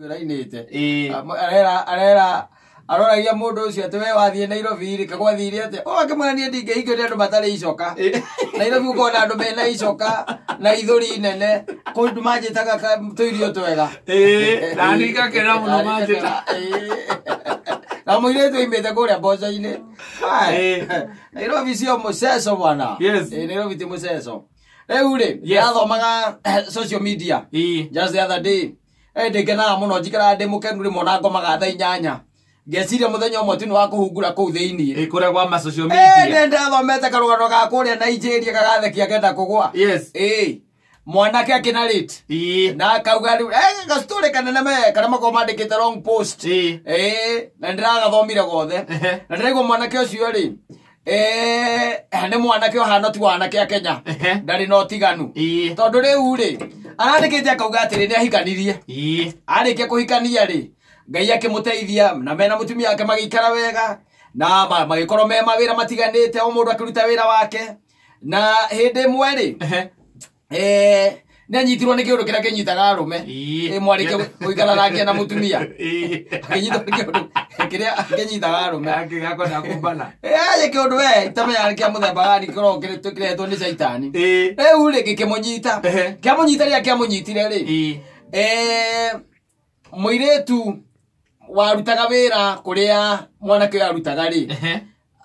Ngĩrainĩte. Ĩĩ. Arera arera aroragia mũndũ ũcio atĩ we wathiĩ Nairobi rĩ kagwathire atĩa? O akĩmwĩra niĩ ndingĩhikio nĩ andũ matarĩ icoka. Nairobi ũkona andũ mena icoka na ithũri nene kũndũ manjĩtaga tũirio twega. Ĩĩ, na niĩ ngakena mũno manjĩta. Na mũirĩtu oimĩte kũrĩa mboco-inĩ. Ĩĩ. Nairobi sio mũceco bwana. Yes. Ĩĩ, Nairobi ti mũceco. Rĩu rĩ, Yes. ndĩrathomaga social media Ĩĩ. just the other day. Ndĩngenaga mũno njikaraga ndĩ mũkenu rĩmwe ona ngomaga thaa 8 ngeciria mũthenya ũmwe tu nĩ wa kũhungura kũu thĩiniĩ. Ĩĩ, kũrĩa gwa ma social media. Nĩ ndathomete karũgano ga kũrĩa Nigeria kagathekia kenda kũgwa. Yes. Ĩĩ, mwanake akĩnarrate Ĩĩ. na akauga rĩu gastori kanene me karĩa makoragwo mandĩkĩte long post. Ĩĩ. Ĩĩ, na ndĩragathomire gothe. Ehe. Na ndĩraigua mwanake ũcio rĩ, nĩ mwanake ũhana ti wanake a Kenya. Ehe. Ndarĩ na ũtiganu. Ĩĩ. Tondũ rĩu rĩ, arandĩkĩte akauga atĩrĩ nĩ ahikanirie. Ĩĩ. Arĩkia kũhikania rĩ, Ngai akĩmũteithia na mena mũtumia wake magĩikara wega na magĩkorwo me mawĩra matiganĩte, o mũndũ akĩruta wĩra wake. Na hĩndĩ ĩmwe rĩ, Ehe. nĩ anyitirwo nĩ kĩũndũ kĩrĩa kĩnyitaga arũme. Ĩĩ. Mwarĩkia gũikaranagia na mũtumia. Ĩĩ. Akĩnyitwo nĩ kĩũndũ kĩrĩa kĩnyitaga arũme. Akĩgakwenda kũmbana. Ĩ kĩũndũ we itamenya nĩ kĩa mũthemba gani kĩkoragwo kĩretwo nĩ caitani. Ĩĩ. Rĩu rĩ gĩkĩmũnyita. Ehe. Kĩamũnyita rĩrĩa kĩamũnyitire rĩ, Ĩĩ. Mũirĩtu warutaga wĩra kũrĩa mwanake ũyũ arutaga rĩ, Ehe.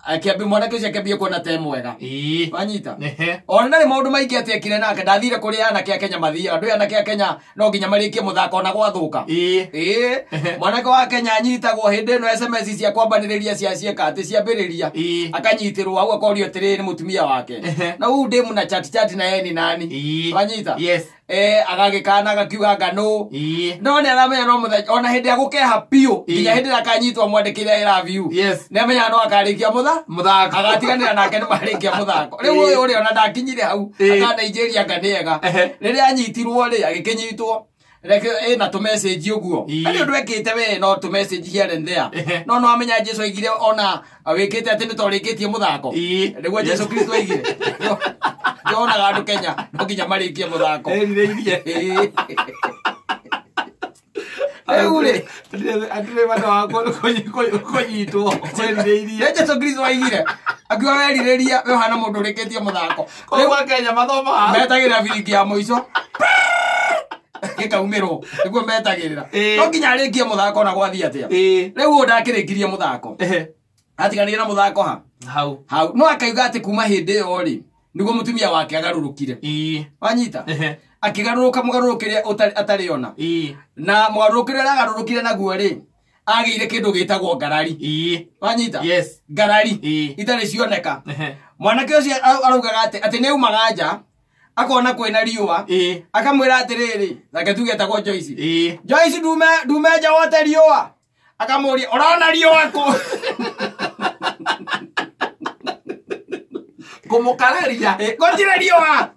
akĩambia mwanake ũcio akĩambia kuona te mwega. Ĩĩ. Wanyita? Ehe. Ona ndarĩ maũndũ maingĩ atĩ ekire nake, ndathire kũrĩa anake a Kenya mathiaga. Andũ anake a Kenya no nginya marĩkie mũthako ona gwathũka. Ĩĩ. Ĩĩ, Ehe. mwanake wa Kenya anyitagwo hĩndĩ ĩno SMS cia kwambanĩrĩria cia cieka atĩ ciambĩrĩria. Ĩĩ. Akanyitĩrwo hau akorio atĩrĩrĩ nĩ mũtumia wake. Ehe. Na huu ndĩmu na chat chat na yeye ni nani? Ĩĩ. Wanyita? Yes. Agagĩkana agakiuga ngano. Ĩĩ. No nĩ aramenya no mũthenya ona hĩndĩ ya gũkeha biũ nginya Ĩĩ. hĩndĩ ĩrĩa akanyitwo amwandĩkĩre I love you. Yes. Nĩ amenyaga no akarĩkia Mũthako. agatiganĩra nake nĩ marĩkia mũthako. Rĩu Ĩĩ. ũyũ ũrĩa ona ndakinyire hau Ĩĩ. aka Nigeria anga nĩ ega. Ehe. Rĩrĩa anyitirwo rĩ agĩkĩnyitwo reke ĩna tũmessage ũguo. Ĩĩ. Arĩ ũndũ ekĩte we no tũmessage here and there. Ehe. No no amenya Jesu aigire ona wĩkĩte atĩ nĩ torĩkĩtie mũthako. Ĩĩ. Nĩguo Jesu Kristo aigire. Ndonaga andũ Kenya no nginya marĩkie mũthako. Erirĩirie. Ĩĩ. Rĩu rĩ, Atirĩ bata wa kũnyitwo. Erirĩirie. nĩ Jesu Kristo aigire akiuga werirĩria we ũhana mũndũ ũrĩkĩtie mũthako. Kũu gwa Kenya mathomaga. Metagĩrĩra biringi ya mũico gĩkaumĩrwo nĩguo metagĩrĩra. Ĩĩ. No nginya arĩkie mũthako ona gwathiĩ atĩa. Ĩĩ. Rĩu ũyũ ndakĩrĩkirie mũthako. Ehe. Atiganire na mũthako ha? Hau. Hau. No akauga atĩ kuma hĩndĩ ĩyo rĩ, nĩguo mũtumia wake agarũrũkire. Ĩĩ. Wanyita? Ehe. Akĩgarũrũka mũgarũrũkĩre atarĩ ona. Ĩĩ. Na mũgarũrũkĩre ũrĩa agarũrũkire naguo rĩ, agĩire kĩndũ gĩtagwo ngarari. Ĩĩ. Wanyita? Yes. Ngarari. Ĩĩ. Itarĩ cioneka. Ehe. Mwanake ũcio araugaga atĩ nĩ aumaga nja, akona kwĩna riũa, Ĩĩ. akamwĩra atĩrĩrĩ, reke tuge etagwo Joyce. Ĩĩ. Joyce ndume nja wote riũa. Akamũria, ũrona riũa kũ? Kũmũkararia. Ĩ, gũtirĩ riũa.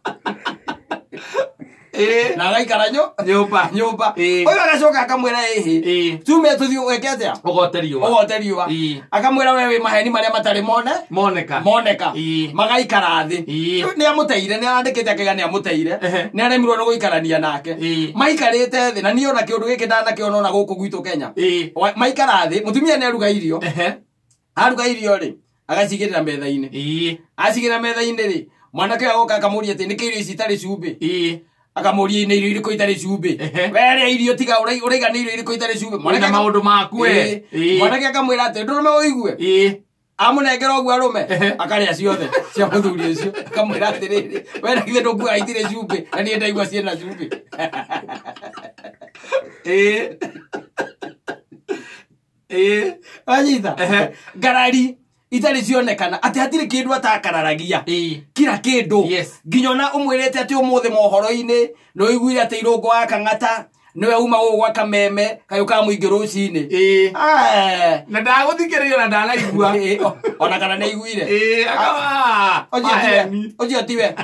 Ĩĩ. Na agaikara Nyũmba. nyũmba. Ĩĩ. Ũyũ agacoka akamwĩra ĩhĩ. Ĩĩ. Tume tũthiĩ wĩke atĩa? Ũgote riũa. Ũgote riũa. Ĩĩ. Akamwĩra we wĩ maheni marĩa matarĩ mone. Moneka. Moneka. Ĩĩ. Magaikara thĩ. Ĩĩ. Rĩu nĩ amũteire, nĩ arandĩkĩte akauga nĩ amũteire. Ehe. Nĩ aremirwo nĩ gũikarania nake. Ĩĩ. Maikarĩte thĩ na niĩ ona kĩũndũ gĩkĩ ndanakĩona ona gũkũ gwitũ Kenya. Ĩĩ. Maikara thĩ, mũtumia nĩ aruga irio. Ehe. Aruga irio rĩ, agacigĩrĩra metha-inĩ. Ĩĩ. Acigĩrĩra metha-inĩ rĩ, mwanake ũyũ agoka akamũria atĩ nĩkĩ irio ici itarĩ cumbĩ? Ĩĩ. Akamũria nĩ irio irĩkũ itarĩ cumbĩ? Ehe. We rĩa irio tiga ũraiga nĩ irio irĩkũ itarĩ cumbĩ? Wĩna maũndũ maku we. Ĩĩ. Ĩĩ. Mwanake akamwĩra atĩ ndũrũme ũigue. Ĩĩ. Amũnengera ũguo arũme, Ehe. akarĩa ciothe cia mũthuri ũcio. Akamwĩra atĩrĩrĩ, we na githĩ ndũkuaga itirĩ cumbĩ, na niĩ ndaigua ciĩna cumbĩ. Ĩĩ. Ĩĩ. Wanyita? Ehe. Ngarari itarĩ cionekana atĩ hatirĩ kĩndũ atakararagia. Ĩĩ. Kila kĩndũ. Yes. Nginya ona ũmwĩrĩte atĩ ũmũthĩ mohoro-inĩ nĩ ũiguire atĩ Irũngũ wa Kang'ata nĩwe uma gũkũ gwa Kameme kayũ ka mũingĩ rũcinĩ. Ĩĩ. Eh. Na ndagũthikĩrĩria na ndanaigua. Ĩĩ, ona kana nĩ aiguire. Ĩĩ, akawa. Ũcio tiwe. Maheni. Ũcio tiwe.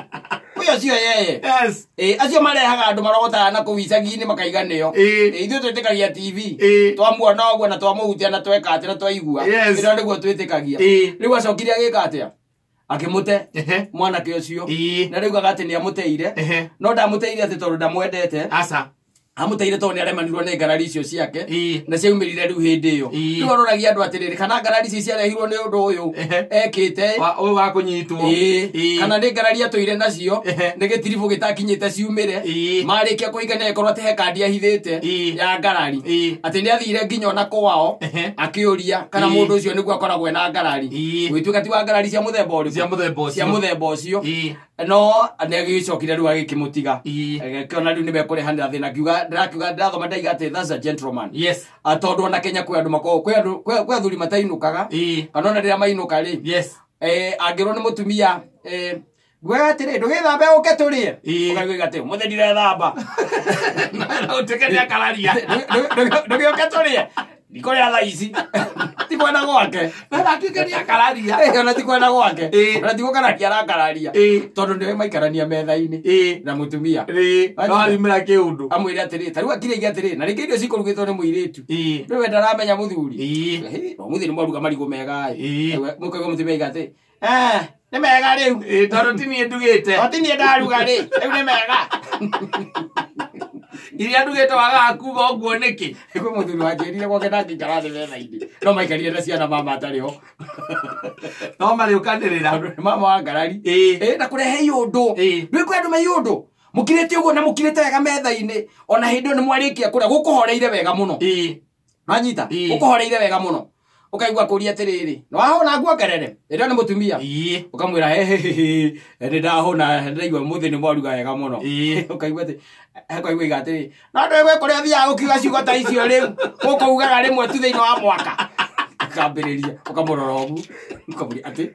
Ũcio tiwe yeye. Yes. Ĩĩ, acio marehaga andũ marogotaga na kũu icagi-inĩ makaiga nĩo. Ĩĩ. Ĩĩ, ithuĩ twĩtĩkagia TV. Ĩĩ. Twamuona ũguo na twamũhutia na tweka atĩ na twaigua. Yes. Ĩno nĩguo twĩtĩkagia. Ĩĩ. Rĩu acokire agĩka atĩa? Akĩmũte Ehe. mwanake ũcio. Ĩĩ. Na rĩu augaga atĩ nĩ amũteire. Ehe. No ndamũteire atĩ tondũ ndamwendete. Aca. Amũteire tondũ nĩaremanirwo nĩ ngarari icio ciake Ĩĩ. na ciaumĩrire rĩu hĩndĩ ĩyo. Ĩĩ. Rĩu aroragia andũ atĩrĩrĩ, kana ngarari ici ciarehirwo nĩ ũndũ ũyũ Ehe. ekĩte Ũyũ wa kũnyitwo. Ĩĩ. Ĩĩ. Kana nĩ ngarari atũire nacio Ehe. nĩ gĩtiribũ gĩtakinyĩte ciumĩre. Ĩĩ. Marĩkia kũhikania ĩkorwo atĩ he kandi ahithĩte Ĩĩ. ya ngarari. Ĩĩ. Atĩ nĩ athire nginya ona kwao Ehe. akĩũria kana Ĩĩ. mũndũ ũcio nĩguo akoragwo ena ngarari. Ĩĩ. Gũgĩtuĩka ti wa ngarari cia mũthemba ũrĩkũ? Cia mũthemba ũcio. Cia mũthemba ũcio. Ĩĩ. No nĩ agĩcokire rĩu agĩkĩmũtiga. Ĩĩ. Agĩkĩona rĩu nĩmekũrehanĩra thĩna, ngiuga ndĩrakiuga ndĩrathoma ndaiga atĩ that's a gentleman. Yes. Ah, tondũ ona Kenya kwĩ andũ makoragwo kwĩ andũ kwĩ athuri matainũkaga. Ĩĩ. Kana ona rĩrĩa mainũka rĩ, Yes. angĩrwo nĩ mũtumia, nguaga atĩrĩ, ndũgĩthambe ũke tũrĩe. Ĩĩ. Ũkaigua atĩ ũmũthĩ ndirethamba. Na ũtuĩke nĩ akararia. Ndũgĩũke tũrĩe. Ndikũrĩa thaa ici. Ti kwenda gwake. Na atuĩke nĩ akararia. Ona ti kwenda gwake. Ĩĩ. Ona ti gũkararia arakararia. Ĩĩ. Tondũ nĩwe maikarania metha-inĩ Ĩĩ. na mũtumia. Ĩĩ. No ariumĩra kĩũndũ. Amwĩre atĩrĩ, ta rĩu akire atĩrĩ, na rĩngĩ irio cikũrugĩtwo nĩ mũirĩtu. Ĩĩ. Rĩu we ndaramenya mũthuri. Ĩĩ. Ũmũthĩ nĩ mwaruga marigũ mega ĩ. Ĩĩ. Mũkaigua mũtumia aiga atĩ, nĩ mega rĩu. Ĩĩ, tondũ ti niĩ ndugĩte. O ti niĩ ndaruga rĩ, rĩu nĩ mega. Iria ndugĩte wagaga kuga ũguo nĩkĩ? Kwĩ mũthuri wanjĩrire gwake ndangĩikara thĩ metha-inĩ. No maikarire na ciana mama atarĩ ho. No marĩũkanĩrĩra. Tondũ nĩ mama wa ngarari. Ĩĩ. Ĩĩ, na kũrehe iũndũ. Ĩĩ. Rĩu kwĩ andũ me iũndũ. Mũkirĩte ũguo na mũkirĩte wega metha-inĩ. Ona hĩndĩ ĩyo nĩ mwarĩkia kũrĩa, gũkũhoreire wega mũno. Ĩĩ. Wanyita? Ĩĩ. Gũkũhoreire wega mũno. Ũkaigua kũria atĩrĩrĩ, nĩ wahũna nguongerere? Ĩrĩa nĩ mũtumia. Ĩĩ. Ũkamwĩra hehehe, nĩ ndahũna, ndĩraigua mũthĩ nĩ mwaruga wega mũno. Ĩĩ. Ũkaigua atĩ, ũkaigua iga atĩrĩ, no ndũĩ kũrĩa ũthiaga gũkiuga ciugo ta icio rĩu, gũkũ ugaga rĩmwe tu thĩinĩ wa mwaka. Ũkambĩrĩria, ũkamũrora ũguo, ũkamũria atĩ,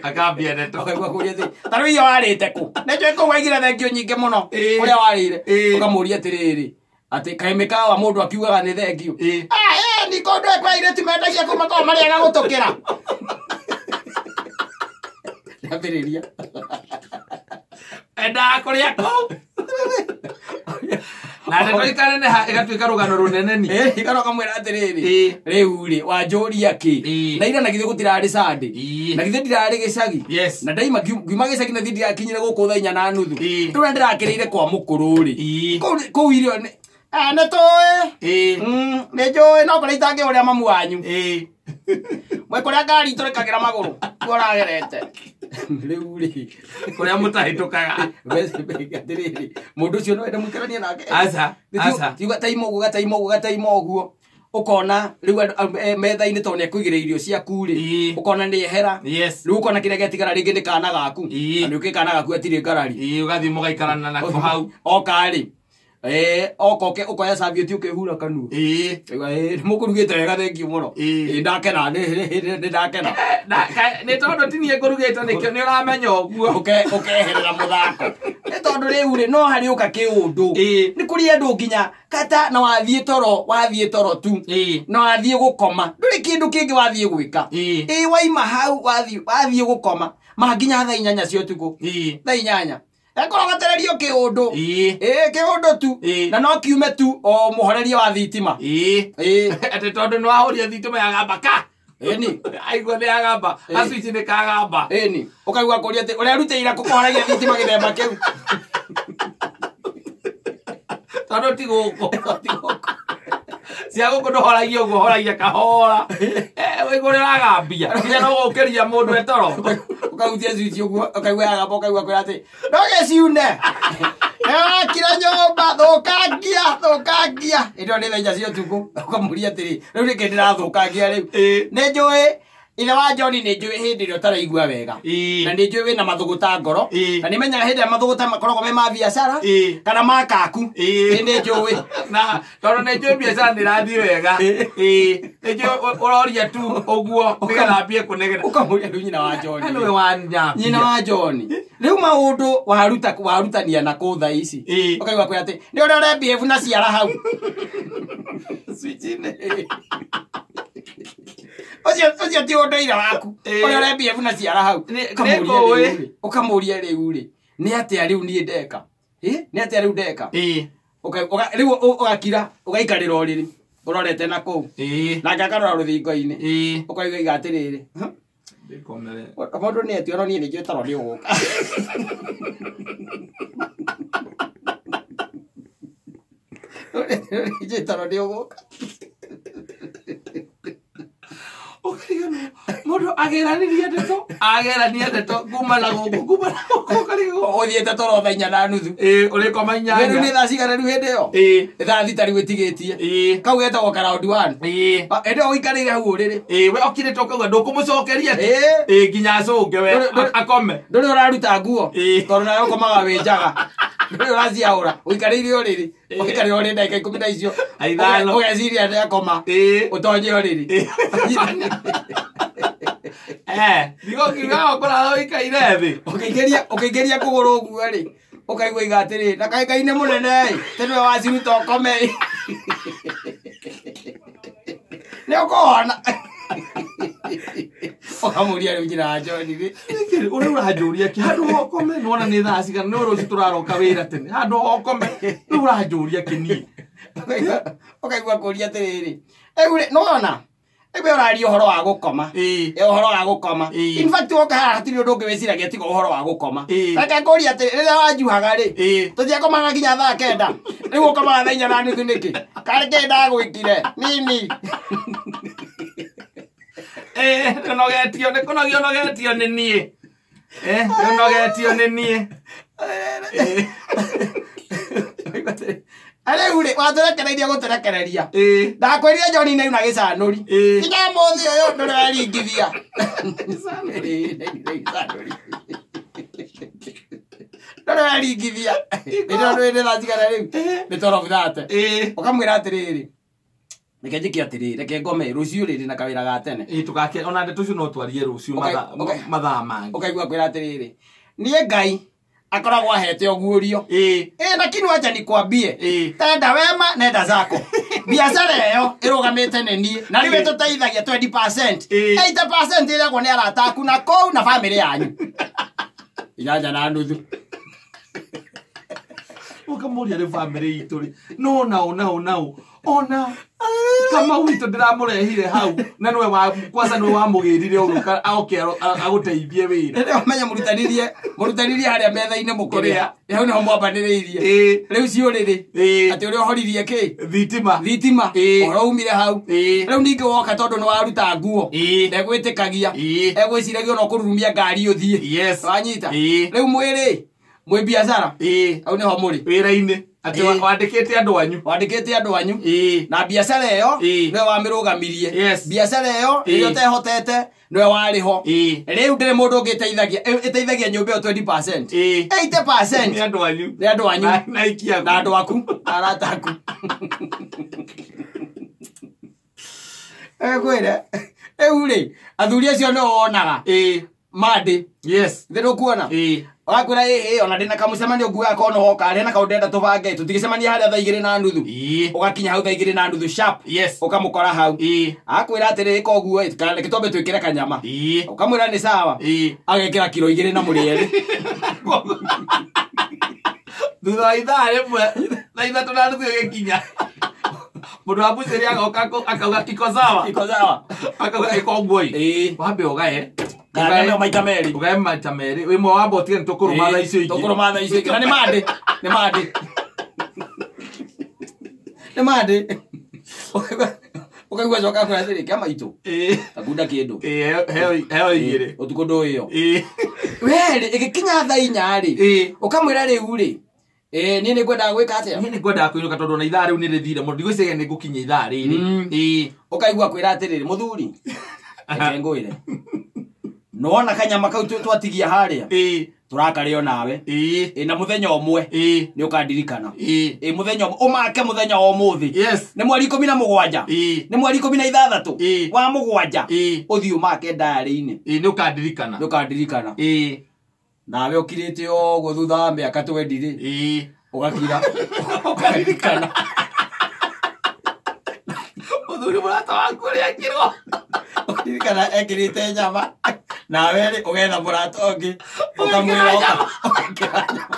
Akambia ndeto. ũkaigua kũria atĩ, ta rĩu irio warĩte kũ? Nĩ njũĩ kũu waigire thengio nyingĩ mũno, Ĩĩ. kũrĩa warĩire. Ĩĩ. Ũkamũria atĩrĩrĩ, atĩ kaĩ mĩkawa mũndũ akiugaga nĩ thengio. Ĩĩ. Niko ndũĩ kwa airĩtu mendagia kũu makoragwo marĩaga gũtũkĩra. Ndambĩrĩria. Endaga kũrĩa kũu. Na ndeto ikaneneha ĩgatuĩka rũgano rũnene ni. Ikaroka mwĩra atĩrĩrĩ, Ĩĩ. rĩu rĩ, wanjũria kĩ? Ĩĩ. Na ira na githĩ gũtirarĩ Sunday. Ĩĩ. Na githĩ ndirarĩ gĩcagi. Yes. Na ndaima ngiuma gĩcagi na githĩ ndirakinyire gũkũ thaa inya na nuthu. Ĩĩ. Rĩu na ndĩrakĩrĩire kwa mũkũrũ rĩ. Ĩĩ. Kũu irio nĩ nĩ tũĩ. Ĩĩ. Nĩ njũĩ no kũrĩa itangĩũrĩa mamu wanyu. Ĩĩ. Mwe kũrĩa ngari itũrĩkagĩra magũrũ, kuo ũragerete. Rĩu rĩ, Kũrĩa mũtahĩtũkaga. atĩrĩrĩ, mũndũ ũcio no ende mũikaranie nake. Aca, aca. Tiuga taima ũguo, gataima ũguo, gataima ũguo. Ũkona rĩu andũ, metha-inĩ tondũ nĩekũigĩrĩra irio ciaku rĩ, Ĩĩ. ũkona nĩ ehera. Yes. Rĩu ũkona kĩrĩa gĩatigara rĩngĩ nĩ kana gaku. Ĩĩ. Na nĩũkĩ kana gaku gatirĩ ngarari. Ĩĩ, ũgathiĩ mũgaikarana nako hau. Oka rĩ, oka ũke ũkoya serviette ũkĩhura kanua. Ĩĩ. Ũkaigua, nĩ mũkũrugĩte wega, thengiũ mũno. Ĩĩ. Ĩĩ, ndakena, nĩ ndakena. Nĩ tondũ ti niĩ ngũrugĩte nĩkĩo nĩ ũramenya ũguo. Ũkeherera mũthako. Nĩ tondũ rĩu rĩ, no harĩ ũka kĩũndũ. Ĩĩ. Nĩ kũrĩ andũ nginya kata na wathiĩ toro, wathiĩ toro tu. Ĩĩ. Na wathiĩ gũkoma. Ndũrĩ kĩndũ kĩngĩ wathiĩ gwĩka. Ĩĩ. Ĩĩ, waima hau, wathiĩ gũkoma. Ma nginya thaa inyanya cia ũtukũ. Ĩĩ. Thaa inyanya. Ekũrogotererio kĩũndũ. Ĩĩ. Ĩĩ, kĩũndũ tu. Ĩĩ. Na no kiume tu o mũhorerie wa thitima. Ĩĩ. Ĩĩ. Atĩ tondũ nĩ wahũria thitima yagamba ka. Ĩni. Aigua nĩ yagamba. Ĩĩ. Gacuici nĩ kagamba. Ĩni. Ũkaigua kũria atĩ ũrĩa arutĩire kũhoragia thitima gĩthemba kĩu. Tondũ ti gũkũ. Cia gũkũ ndũhoragia ũguo, ũhoragia kahora. Ũigua ũrĩa ũragambia. Nginya no gũkĩria mũndũ etoro. Ũkahutia cuici ũguo, ũkaigua yagamba, ũkaigua kwĩra atĩ, ndũgĩciune. Nĩwakire nyũmba, thũkangia, thũkangia. Hĩndĩ ĩyo nĩ thaa inya cia ũtukũ. Ũkamũria atĩrĩ, rĩu nĩkĩ ndĩrathũkangia rĩu? Ĩĩ. Nĩ njũĩ, ithe wa John nĩ njũĩ hĩndĩ ĩrĩa ũtaraigua wega. Ĩĩ. Na nĩ njũĩ wĩna mathũgũta ngoro. Ĩĩ. Na nĩ menyaga hĩndĩ ĩrĩa mathũgũta makoragwo me ma biacara, Ĩĩ. kana ma kaku. Ĩĩ. Ĩĩ, nĩ njũĩ. Na tondũ nĩ njũĩ biacara nĩ ĩrathiĩ wega. Ĩĩ. Nĩ njũĩ ũroria tu ũguo nĩgetha ambie kũnegena. Ũkamũria rĩu nyina wa John. Na nĩwe wa nyambia. Nyina wa John. Rĩu maũndũ warutania na kũ thaa ici. Ĩĩ. Ũkaigua kwĩra atĩ, nĩ ũrĩa ũrebehave na ciara hau. Switch-inĩ. Ũcio ti ũndũire waku. Ĩĩ. Ũrĩa ũrebehave na ciara hau. Nĩ Ũkamũria ngũĩ. rĩu rĩ, ũkamũria rĩu rĩ, nĩ atĩa rĩu niĩ ndeka? Ĩ, nĩ atĩa rĩu ndeka? Ĩĩ. Rĩu ũgakira, ũgaikarĩra ũrĩrĩ, ũrorete na kũu. Ĩĩ. Nake akarora rũthingo-inĩ. Ĩĩ. Ũkaigua iga atĩrĩrĩ, Ndĩkomere. Mũndũ nĩ etio, no niĩ nĩ njũĩ toro nĩ ũgũka. Njĩtoro nĩ ũgũka. Ũkariganĩrwo mũndũ ageranirie ndeto agerania ndeto kuma na gũkũ kuma na gũkũ ũkarigwo. Ũthiĩte toro thaa 4:30. Ĩĩ ũrĩkoma Rĩu 8. nĩ thaa cigana rĩu hĩndĩ ĩyo? Ĩĩ. Thaa 6 rĩu ĩtigĩtie. Ĩĩ. Kau getagwo ka round 1. Ĩĩ. Hĩndĩ ĩyo ũikarĩire hau ũrĩrĩ. Ĩĩ we okirĩte ũkauga ndũkũmũcokeria ti. Ĩĩ. Ĩĩ nginya acũnge we akome. Ndũrĩ ũraruta nguo. Ĩĩ. Tondũ nawe ũkomaga wĩ njaga. Ndũrĩ ũraciaũra. Ũikarĩire ũrĩrĩ. Ũikarĩire ũrĩrĩ ndagĩka 10 na icio. 5. Ũgeciria nĩ akoma. Ĩĩ. Ũtonye ũrĩrĩ. Ndigo kiuga ũkũrara ũikaire thĩ. Ũkĩingĩria kũgũrũ ũguo rĩ. Ũkaigua iga atĩrĩ, na kaĩ Ngai nĩ mũnene ĩ, tĩ nĩwe waciruta ũkome ĩ. Nĩ ũkũhona. Ũkamũria rĩu nyina wa John rĩ. Ũrĩa ũranjũria kĩ handũ hokome nĩwona nĩ thaa cigana nĩ rũciũ tũraroka wĩra tene handũ hokome rĩu ũranjũria kĩ niĩ. Ũkaigua kũria atĩrĩrĩ. Rĩu rĩ, nĩwona? Rĩu we ũraria ũhoro wa gũkoma. Ĩĩ. Ũhoro wa gũkoma. Ĩĩ. In fact woka haha hatirĩ ũndũ ũngĩ wĩciragia tiga ũhoro wa gũkoma. Ĩĩ. Reke ngũrie atĩrĩ, rĩrĩa wanjuhaga rĩ, Ĩĩ. tũtiakomaga nginya thaa 9. Rĩu ũkomaga thaa 4:30 nĩkĩ? Karĩ kĩ ndagwĩkire? Nini. Ĩĩ, nĩũnogetio, nĩ kũnogio ũnogetio nĩ niĩ. Nĩũnogetio nĩ niĩ. Ĩĩ. Rĩu rĩ, watũrekereirie gũtũrekereria. Ĩĩ. Ndakwĩrire John nĩ auna gĩcanũri. Ĩĩ. Nginya mũthĩ ũyũ ndũrĩ weringithia. Gĩcanũri. Gĩcanũri. Ndũrĩ weringithia. Nĩ ndũĩ nĩ thaa cigana rĩu? Nĩ 12:30. Ĩĩ. Ũkamwĩra atĩrĩrĩ, reke njĩke atĩrĩrĩ, reke ngome rũciũ rĩrĩ na kawĩra ga tene. Ĩĩ tũgake ona ndeto icio no twarie rũciũ mathaa mangĩ. Ũkaigua kwĩra atĩrĩrĩ, niĩ Ngai akoragwo ahete ũguũrio. Ĩĩ. Ĩĩ lakini wacha nikwambie. Ĩĩ. Tenda wema nenda zako. Biacara ĩyo ĩrũgamĩte nĩ niĩ na rĩu ĩtũteithagia 20%. Ĩĩ. 80% ĩrĩagwo nĩ arata aku na kũu na bamĩrĩ yanyu. 8:30. Ũkamũria rĩu bamĩrĩ itũ rĩ no nao nao nao ona Kamau witũ ndĩramũrehire hau na nĩwe wa kwanza nĩwe wamũgĩrire ũguo oke agũteithie wĩra. Rĩrĩa ũmenye mũrutanirie harĩa metha-inĩ mũkĩrĩa. Hau nĩho mwambanĩrĩirie. Ĩĩ. Rĩu ciũrĩrĩ. Ĩĩ. Atĩ ũrĩa ũhoririe kĩ? Thitima. Thitima. Ĩĩ. Ũhoro umire hau. Ĩĩ. Rĩu ningĩ woka tondũ nĩ waruta nguo. Ĩĩ. Ndegwĩtĩkagia. Ĩĩ. Egwĩciragia ona ũkũrurumia ngari ũthiĩ. Yes. Wanyita? Ĩĩ. Rĩu mwĩrĩ, mwĩ biacara. Ĩĩ. Hau nĩho mũrĩ. Wĩra-inĩ. Atĩ wandĩkĩte andũ anyu. Wandĩkĩte andũ anyu. Ĩĩ. Na biacara ĩyo Ĩĩ. nĩwe wamĩrũgamirie. Yes. Biacara ĩyo Ĩĩ. rĩrĩa ũtehotete nĩwe warĩ ho. Ĩĩ. Rĩu ndĩrĩ mũndũ ũngĩ ĩteithagia, ĩteithagia nyũmba ĩyo 20%. Ĩĩ. 80%. Nĩ andũ anyu. Nĩ andũ anyu. Na aikia aku. Na andũ aku, na arata aku. Ngwĩre, rĩu rĩ, athuri acio nĩo wonaga. Ĩĩ. Mandĩ. Yes. Thĩ ndũkuona? Ĩĩ. Ũgakwĩra ĩĩ ona ndĩna kamũcemanio nguoya kono hoka harĩa na kaũndũ ndĩrenda tũbange tũtigĩcemania harĩa thaa 2:30. Ĩĩ. Ũgakinya hau thaa 2:30 sharp. Yes. Ũkamũkora hau. Ĩĩ. Akwĩra atĩrĩ ĩka ũguo ĩ, reke twambe twĩkĩre kanyama. Ĩĩ. Ũkamwĩra nĩ sawa. Ĩĩ. Agekĩra kiro 2 na mũrĩ erĩ. Thutha wa ithaa rĩmwe thaa 3:30 ĩgĩkinya. Mũndũ wa mbucĩrĩ agoka akauga iko sawa. Iko sawa. Akauga ĩka ũguo ĩ. Ĩĩ. Wambe ũgae. Kana nyama maita merĩ. Ũgae maita merĩ. Wĩmwe wamba ũtige nĩ tũkũrũma thaa icio ingĩ. Tũkũrũma thaa icio ingĩ. Na nĩ mandĩ. Nĩ mandĩ. Nĩ mandĩ. Ũkaigua coka kwĩra atĩrĩ, kĩa maitũ. Ĩĩ. Takunda kĩndũ. Ĩĩ, heo 2. Ũtukũ ndũĩ ĩyo. Ĩĩ. We rĩ, ĩgĩkinya thaa 4 rĩ. Ĩĩ. Ũkamwĩra rĩu rĩ, ĩĩ, niĩ nĩngwendaga gwĩka atĩa? Niĩ nĩngwendaga kũinũka tondũ ona ithaa rĩu nĩrĩthire mũno. Ndigwĩciria nĩngũkinya ithaa rĩrĩ. Ĩĩ. Ũkaigua kwĩra atĩrĩrĩ, mũthuri, reke ngwĩre. Nĩwona kanyama kau twatigia harĩa? Ĩĩ. Tũrakarĩo nawe. Ĩĩ. Ĩĩ, na mũthenya ũmwe. Ĩĩ. Nĩ ũkandirikana. Ĩĩ. Ĩĩ, mũthenya ũmwe, ũmake mũthenya wa ũmũthĩ. Yes. Nĩ mweri 17. Ĩĩ. Nĩ mweri 16. Ĩĩ. Wa 7. Ĩĩ. Ũthiĩ ũmake diary-inĩ. Ĩĩ, nĩ ũkandirikana. Nĩ ũkandirikana. Ĩĩ. Nawe ũkirĩte ũguo thutha wa mĩaka 20 rĩ. Ĩĩ. Ũgakira. Ũkaririkana. Mũthuri mũrata waku ũrĩa ekirwo. Ũkaririkana ekĩrĩte nyama. Nawe rĩ, ũgetha mũrata ũngĩ. Ũkamwĩra Ũgekĩra nyama. ũgekĩra nyama.